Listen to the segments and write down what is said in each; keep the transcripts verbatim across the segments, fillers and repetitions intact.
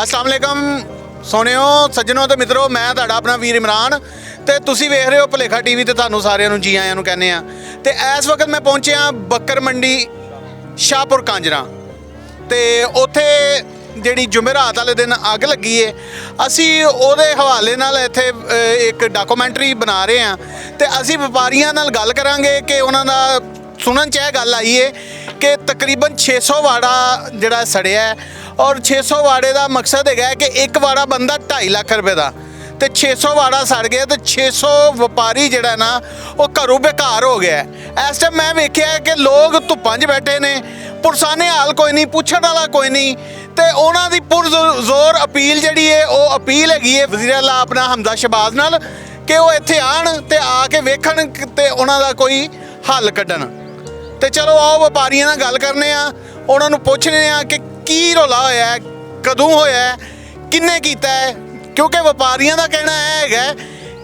السلام علیکم سونیو، سجنو تے مترو، میں تہاڈا اپنا ویر عمران تے تسی ویکھ رہے ہو بھلیکھا ٹی وی۔ تے تہانوں ساریاں نوں جی آیاں نوں کہنے آں۔ تے اس وقت میں پہنچے ہاں بکر منڈی شاہ پور کانجراں۔ تے اوتھے جیہڑی جمعرات والے دن اگ لگی ہے، اسی اوہدے حوالے نال ایتھے ایک ڈاکومنٹری بنا رہے ہاں۔ تے اسی وپاریاں نال گل کراں گے کہ انہاں دا سنن چ ایہہ گل آئی ہے کہ تقریبا چھے سو واڑا جیہڑا سڑیا ہے، اور چھے سو واڑے دا مقصد ہے کہ اک واڑا بندا ڈھائی لکھ روپے دا، تے چھے سو واڑا سڑ گیا تے چھے سو وپاری جیہڑا ہے نا، او گھروں بیکار ہو گیا ہے۔ ایس ٹائم میں ویکھیا ہے کہ لوگ دھپاں چ بیٹھے نے، پرسانے حال کوئی نئیں، پچھن والا کوئی نئیں۔ تے انہاں دی پر زور اپیل جیہڑی ہے، او اپیل ہے وزیر اعلیٰ اپنا حمزہ شہباز نال کہ او ایتھے آن تے آ کے ویکھن تے انہاں دا کوئی حل کڈن۔ تے چلو آؤ وپاریاں نال گل کرنے آں، انہاں نوں پچھنے آں کہ کی رولا ہویا ہے، کدوں ہویا ہے، کنے کیتا ہے؟ کیونکہ وپاریاں دا کہنا ہے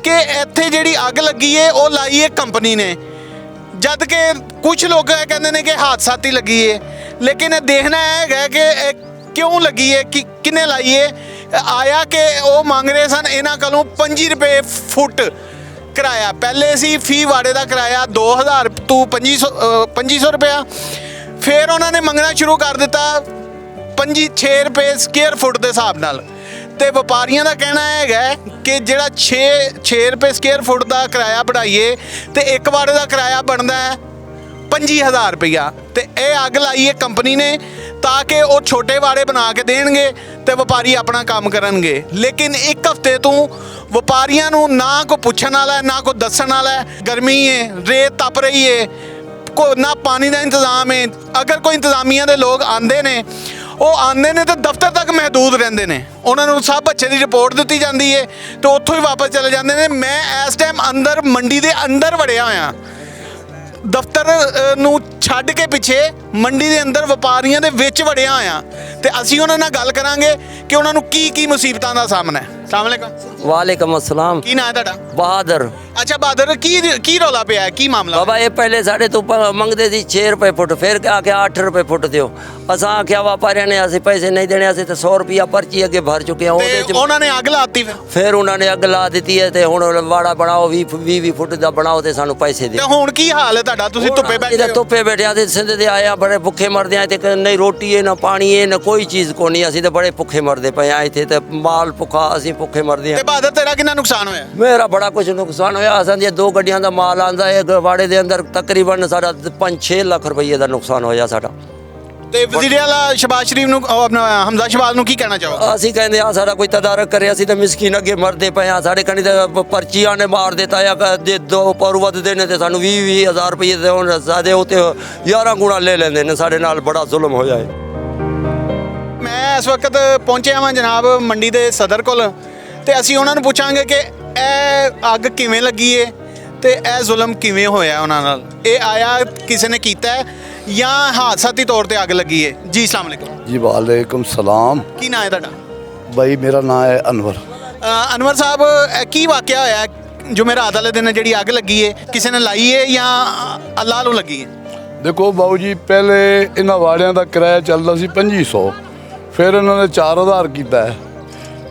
کہ ایتھے جیہڑی اگ لگی ہے او لائی ہے کمپنی نے، جد کہ کچھ لوگ کہندے نے کہ حادثاتی لگی ہے۔ لیکن دیکھنا ہے کہ کیوں لگی ہے، کنے لائی ہے؟ آیا کہ او مانگ رہے سن انہاں کولوں پنجی روپے فٹ کرایہ۔ پہلے سی فی واڑے دا کرایہ دو ہزار توں پنجی سو روپیہ، فیر انہاں نے منگنا شروع کر دتا پنجی چھ روپے سکیئر فٹ دے حساب نال۔ تے وپاریاں دا کہنا ہے کہ جیہڑا چھ روپے سکیئر فٹ دا کرایہ بڑھائیے تے اک واڑے دا کرایہ بندا ہے پنجی ہزار روپیہ۔ تے ایہہ اگ لائی ہے کمپنی نے تاکہ او چھوٹے واڑے بنا کے دین گے تے وپاری اپنا کم کرن گے۔ لیکن اک ہفتے توں وپاریاں نوں نہ کوئی پچھن والا ہے، نہ کوئی دسن والا ہے۔ گرمی ہے، ریت تپ رہی ہے، نہ پانی دا انتظام ہے۔ اگر کوئی انتظامیہ دے لوگ آندے نے، او آندے نے تے دفتر تک محدود رہندے نے، انہاں نوں سب اچھے دی رپورٹ دتی جاندی ہے تے اتھوں ہی واپس چلے جاندے نے۔ میں ایس ٹائم اندر منڈی دے اندر وڑیا ہویا، دفتر نوں چھڈ کے پچھے منڈی دے اندر وپاریاں دے وچ وڑیا ہویا۔ تے اسی انہاں نال گل کراں گے کہ انہاں نوں کی کی مصیبتاں دا سامنا ہے۔ السلام علیکم۔ وعلیکم السلام۔ کی ناں ہے تہاڈا؟ بہادر۔ اچھا بہادر، کی رولا پیا ہے، کی معاملہ؟ بابا، یہ پہلے ساڈے توں منگدے سی چھ روپے فٹ، فیر آکھیا اٹھ روپے فٹ دیو۔ اساں آکھیا واپاریاں نے اسی پیسے نہیں دینے، اسی تے سو روپیہ پرچی اگے بھر چکے ہاں۔ فیر انہاں نے اگ لا دتی ہے تے ہن واڑا بناؤ، وی وی فٹ دا بناؤ تے سانوں پیسے دیو۔ تے ہن کی حال ہے تہاڈا؟ تسیں دھپے بیٹھے ہو؟ دھپے بیٹھے ہاں، سندھ دے آئے ہاں، بڑے بھکھے مردے ہاں، تے نہ روٹی ہے، نہ پانی ہے، نہ کوئی چیز کونی، اسی تے بڑے بھکھے مردے پئے ہاں اتھے، تے مال بھکھا، اسی بھکھے مردے ہاں۔ تے بہادر، تیرا کنا نقصان ہویا؟ میرا بڑا کچھ نقصان ہویا۔ اساں دیاں دو گڈیاں دا مال آندا ہے، ایک واڑے دے اندر تقریبا ساڈا پنج چھ لکھ روپے دا نقصان ہویا ساڈا۔ تے وزیر اعلیٰ شہباز شریف نوں، او، اپنا حمزہ شہباز نوں کی کہنا چاہو؟ اسی کہندے آں ساڈا کوئی تدارک کرے، اسی تے مسکین اگے مردے پئے آں، ساڈے کنے تے پرچیاں نے مار دیتا یا کہ دے دو پر ود دے نے تے سانوں ویہہ ویہہ ہزار روپے تے ہن ساڈے اتے یاراں گنا لے لیندے نے، ساڈے نال بڑا ظلم ہویا ہے۔ میں اس وقت پہنچیا ہاں جناب منڈی دے صدر کول، تے اسی انہاں نوں پچھاں گے کہ اے اگ کیویں لگی ہے تے اے ظلم کیویں ہویا ہے انہاں نال؟ اے آیا کسے نے کیتا ہے یا حادثاتی طور تے اگ لگی ہے؟ جی، السلام علیکم۔ جی، وعلیکم السلام۔ کی ناں ہے تہاڈا؟ بھائی، میرا ناں ہے انور۔ انور صاحب، اے کی واقعہ ہویا ہے؟ جمعرات والے دن جیہڑی اگ لگی ہے، کسے نے لائی ہے یا اللہ نوں لگی ہے؟ دیکھو باؤ جی، پہلے انہاں واڑیاں دا کرایہ چلدا سی پنجی سو، فیر انہاں نے چار ہزار کیتا ہے۔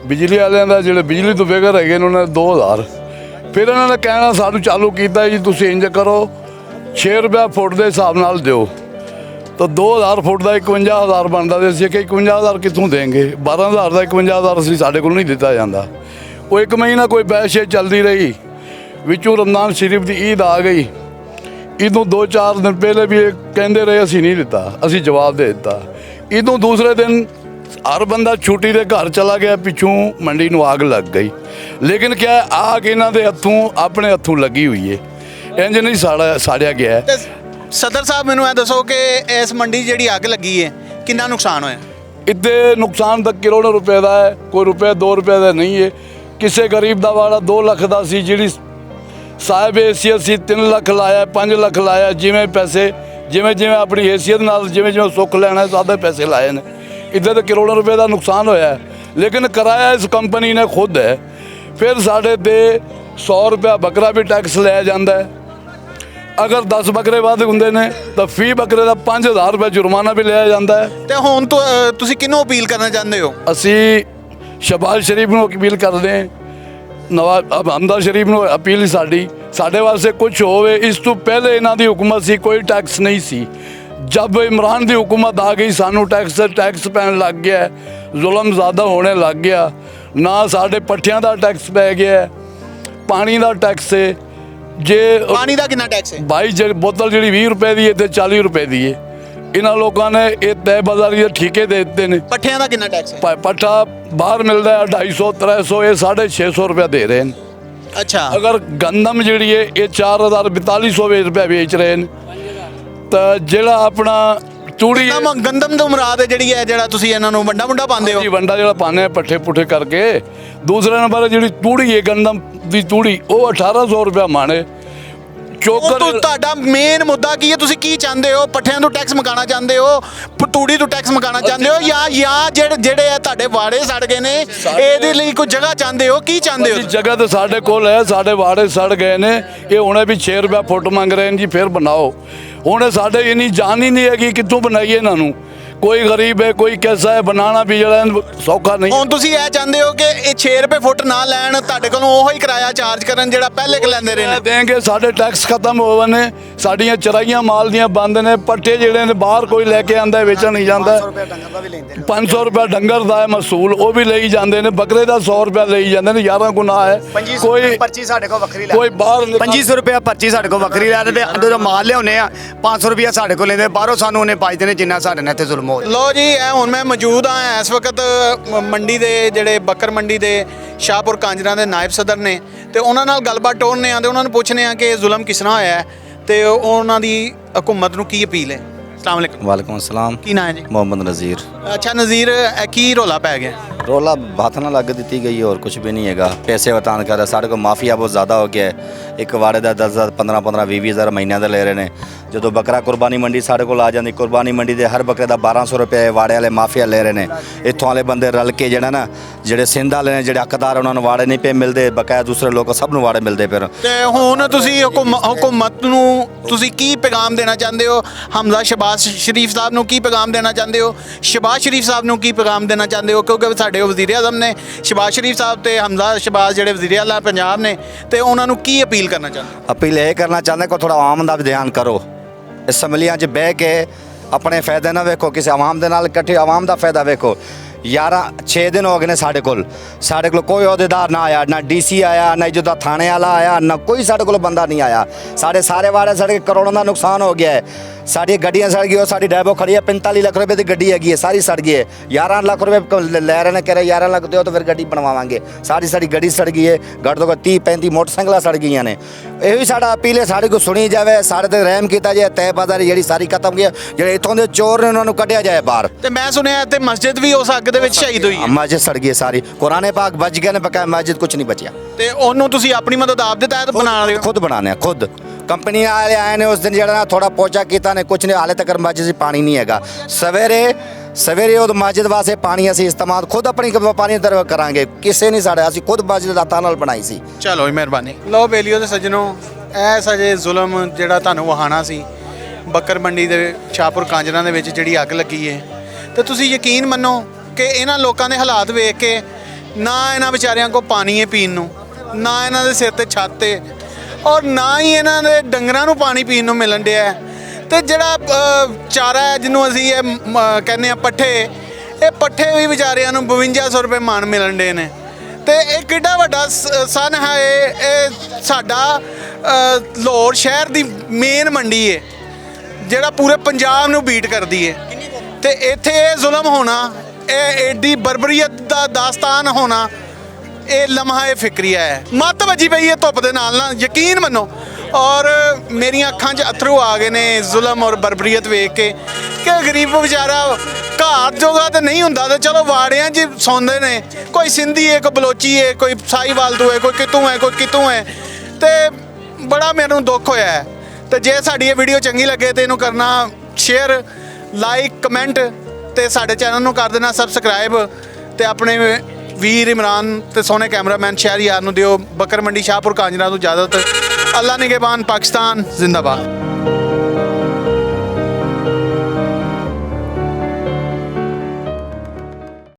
بجلی والیاں دا، جیہڑے بجلی توں بغیر ہیگے نے، انہاں نے دو ہزار۔ فیر انہاں نے کہنا سانوں چالو کیتا ہے جی، تسیں انج کرو، چھ روپیہ فٹ دے حساب نال دیو۔ تو دو ہزار فٹ دا اکونجا ہزار بندا، تے اسی کہ اکونجا ہزار کتھوں دیں گے؟ بارہ ہزار دا اکونجا ہزار اسی، ساڈے کول نہیں دتا جاندا۔ او اک مہینہ کوئی بحث چلدی رہی، وچوں رمضان شریف دی عید آ گئی۔ ادوں دو چار دن پہلے بھی اے کہندے رہے، اسی نہیں دتا، اسی جواب دے دتا۔ ادوں دوسرے دن ہر بندہ چھٹی دے گھر چلا گیا، پچھوں منڈی نوں آگ لگ گئی۔ لیکن کیا آگ انہاں دے ہتھوں، اپنے ہتھوں لگی ہوئی ہے، انج نہیں ساڑا ساڑیا گیا ہے۔ صدر صاحب، مینوں اے دسو کہ اس منڈی جیہڑی اگ لگی ہے، کنا نقصان ہویا؟ ادے نقصان تاں کروڑوں روپے دا ہے، کوئی روپے دو روپے دا نہیں ہے۔ کسے غریب دا واڑا دو لکھ دا سی، جیہڑی صاحب حیثیت سی، تن لکھ لایا، پنج لکھ لایا، جیویں پیسے، جیویں جیویں اپنی حیثیت نال جیویں جیویں سکھ لینا ہے، سادے پیسے لائے نے۔ ادے تے کروڑوں روپے دا نقصان ہویا ہے، لیکن کرایا اس کمپنی نے خود ہے۔ پھر ساڈے تے سو روپیہ بکرا بھی ٹیکس لیا جاندا ہے۔ اگر دس بکرے ودھ ہوندے نے، تاں فی بکرے دا پنج ہزار روپے جرمانہ بھی لیا جاندا ہے۔ تے ہن تو، اے، تسی کنوں اپیل کرنا چاہندے ہو؟ اسی شہباز شریف نوں اپیل کردے ہیں، نواز حمزہ شریف نوں اپیل ساڈی، ساڈے واسطے کچھ ہووے۔ اس تو پہلے انہاں دی حکومت سی، کوئی ٹیکس نہیں سی۔ جب عمران دی حکومت آ گئی، سانوں ٹیکس ٹیکس پین لگ گیا ہے، ظلم زیادہ ہونے لگ گیا۔ نہ ساڈے پٹھیاں دا ٹیکس پے گیا ہے، پانی دا ٹیکس ہے۔ جے پانی دا کنا ٹیکس ہے؟ بھائی، جے بوتل جڑی ویہہ روپے دی ہے تے چالیس روپے دی ہے، انہاں لوکاں نے یہ طے بازاری دے ٹھیکے دے دتے نے۔ پٹھیاں دا کنا ٹیکس ہے؟ پ- پٹھا باہر ملدا ہے ڈھائی سو، ترے سو، یہ ساڑھے چھ سو روپیہ دے رہے ہیں۔ اچھا۔ اگر گندم جڑی ہے، یہ چار ہزار، بتالی سو روپیہ ویچ رہے ہیں۔ تے جڑا اپنا توڑی ہے، گندم، گندم تو مراد ہے جڑی ہے، جڑا تسی انہاں نوں ونڈا ونڈا پاندے ہو؟ جی، ونڈا جڑا پانے ہیں پٹھے پٹھے کر کے۔ دوسرے نمبر جڑی توڑی ہے گندم دی توڑی، وہ اٹھارہ سو روپیہ مانے۔ چوکر تو تہاڈا مین مدعا کی ہے؟ تسی کی چاہندے ہو؟ پٹھیاں تو ٹیکس مکانا چاہندے ہو؟ پ- توڑی تو ٹیکس مکانا چاہندے ہو؟ یا یا جڑ- جڑے ہے تہاڈے واڑے سڑ گئے نے، اے دے لئی کوئی جگہ چاہندے ہو؟ کی چاہندے ہو؟ جی، جگہ تو ساڈے کول ہے، ساڈے واڑے سڑ گئے نے، یہ ہنے بھی چھ روپیہ فٹ منگ رہے ہیں جی، پھر بناؤ۔ ہن ساڈے انہی جان ہی نہیں ہے کہ کتوں بنائیے انہاں نوں۔ کوئی غریب ہے، کوئی کیسا ہے، بنانا بھی جڑا ہے سوکھا نہیں۔ ہن تسی اے چاہندے ہو کہ اے چھ روپے فٹ نہ لین، تہاڈے کولوں اوہی کرایہ چارج کرن جڑا پہلے کہ لیندے رہے نے؟ دیں گے، ساڈے ٹیکس ختم ہو گئے نے، ساڈیاں چرائیاں مال دیاں بند نے، پٹھے جڑے نے باہر کوئی لے کے آندا ہے، ویچن نہیں جاندا ہے۔ پنج سو روپے ڈنگر دا ہے محصول، وہ بھی لئی جاندے نے، بکرے دا سو روپیہ لئی جاندے نے، یاراں گناہ ہے۔ کوئی پرچی ساڈے کول وکھری لے کوئی باہر نکل پنجی سو روپیہ پرچی ساڈے کول وکھری لے تے اندر جو مال لیاونے آ، پنج سو روپیہ ساڈے کول لیندے، باہروں سانوں انہیں پائی دینے جنہ ساڈے نال اتھے ظلم ہو۔ لو جی، اے ہن میں موجود ہاں اس وقت منڈی دے، جڑے بکر منڈی دے شاہ پور کانجراں دے نائب صدر نے، تے انہاں نال گل بات ٹورنے آں تے انہاں نوں پوچھنے آں کہ ظلم کس طرح ہویا ہے تے انہاں دی حکومت نوں کی اپیل ہے۔ السلام علیکم۔ وعلیکم السلام۔ کی ناں ہے جی؟ محمد نذیر۔ اچھا نذیر، اے کی رولا پے گیا؟ رولا ہاتھ نہ لگ دتی گئی، اور کچھ بھی نہیں ہے گا۔ پیسے وتان کر ساڈے کو مافیا بہت زیادہ ہو گیا ہے۔ ایک واڑے دا دس دس، پندرہ پندرہ، ویہہ ویہہ ہزار مہینے دا لے رہے نے۔ جدوں بکرا قربانی منڈی ساڈے کول آ جاندی، قربانی منڈی دے ہر بکرے دا بارہ سو روپے واڑے والے مافیا لے رہے نے۔ اتھوں والے بندے رل کے جڑا نا، جڑے سندھ والے نے، جڑے حقدار، انہاں نوں واڑے نہیں پے ملدے، بقایا دوسرے لوک سب نوں واڑے ملدے پے۔ تے ہن تسی حکوم-، حکومت نوں تسی کی پیغام دینا چاہندے ہو؟ حمزہ شہباز شریف صاحب نوں کی پیغام دینا چاہندے ہو؟ شہباز شریف صاحب نوں کی پیغام دینا چاہندے ہو؟ کیونکہ ساڈے وزیر اعظم نے، شہباز شریف صاحب تے حمزہ شہباز جڑے وزیر اعلیٰ پنجاب نے، تے انہاں نوں کی اپیل کرنا چاہندے ہو؟ اپیل یہ کرنا چاہندے کہ تھوڑا عوام دا بھی دھیان کرو۔ اسمبلیاں 'چ بہہ کے اپنے فائدے نہ ویکھو، کسے عوام دے نال اکٹھے عوام دا فائدہ ویکھو۔ یارہ چھ دن ہو گئے نے ساڈے کول، ساڈے کول کوئی عہدیدار نہ آیا، نہ ڈی سی آیا، نہ جدا تھانے والا آیا، نہ کوئی ساڈے کول بندہ نہیں آیا۔ ساڈے سارے واڑے سڑ کے کروڑاں دا نقصان ہو گیا ہے۔ ساڈی گڈیاں سڑ گئی، ساڈی ڈیبو کھڑی ہے، پینتالی لکھ روپے دی گڈی ہے، ساری سڑ گئی ہے۔ یارہ لکھ روپے لے رہے نے، کہہ رہے یارہ لکھ دیو تو پھر گڈی بنواواں گے۔ ساری ساری گڈی سڑ گئی ہے، گھٹ تو گھٹ تیس پینتی موٹر سائیکل سڑ گئیاں نے۔ ایہو ہی ساڈا اپیل ہے، ساڈے کو سنی جاوے، ساڈے تے رحم کیتا جائے، طے بازاری جیڑی ساری ختم گئی ہے، جیڑے اتھوں دے چور نے انہاں نوں کڈیا جائے باہر۔ تے میں سنیا تے مسجد وی اس اگ دے وچ شہید ہوئی ہے۔ مسجد سڑ گئی ہے ساری، قرآن پاک بچ گئے نے، بقایا مسجد کچھ نہیں بچیا۔ تے انہوں تسی اپنی مدد آپ دے تحت بنا رہے ہو؟ خود بنانے ہیں، خود۔ کمپنی والے آئے نے اس دن، جیڑا نا تھوڑا پوچا کیتا نے، کچھ نہیں، حالے تک مسجد سے پانی نہیں ہے گا۔ سویرے، سویرے وہ مسجد واسطے پانی اسی استعمال خود اپنی پانی طرف کرانگے، کسے نہیں ساڑے، اسی خود مسجد ہاتھاں نال بنائی سی۔ چلو جی، مہربانی۔ لو بیلیو تے سجنو، اے سجے ظلم جڑا تانوں وہانا سی بکر منڈی دے شاہپور کانجراں دے وچ جڑی اگ لگی ہے، تے تسی یقین منو کہ انہاں لوکاں دے حالات ویکھ کے نہ انہاں بیچاریاں کو پانی ہے پین نوں، نہ انہاں دے سر تے چھت ہے، اور نہ ہی انہاں دے ڈنگراں نوں پانی پین نوں ملن ڈیا ہے۔ تے جڑا، آ، چارہ ہے جنوں اسی یہ، م-، کہنے ہیں پٹھے، یہ پٹھے بھی بیچاریاں نوں بونجا سو روپے من ملن ڈے نے۔ تے ایک ایڈا وڈا س-، سن ہے، اے ساڈا، آ، لاہور شہر دی مین منڈی ہے، جڑا پورے پنجاب نوں بیٹ کردی ہے۔ تے ایتھے اے ظلم ہونا، اے ایڈی بربریت دا داستان ہونا، اے لمحہ اے فکریہ ہے۔ مت وجی پئی اے دھپ دے نال نہ، یقین منو۔ اور میریاں اکھاں 'چ اتھرو آ گئے نے ظلم اور بربریت ویکھ کے، کہ غریب بیچارہ گھر جوگا تے نہیں ہوندا، تے چلو واڑیاں 'چ سوندے نے، کوئی سندھی ہے، کوئی بلوچی ہے، کوئی ساہیوال تو ہے، کوئی کتوں ہے، کوئی کتوں ہے۔ تے بڑا مینوں دکھ ہویا ہے۔ تے جے ساڈی یہ ویڈیو چنگی لگے تے اینوں کرنا شیئر، لائک، کمنٹ، تے ساڈے چینل نوں کر دینا سبسکرائب۔ تے اپنے ویر عمران تے سوہنے کیمرہ مین شہر یار نوں دیو بکر منڈی شاہپور کانجرا نوں اجازت۔ اللہ نگہبان، پاکستان زندہ باد۔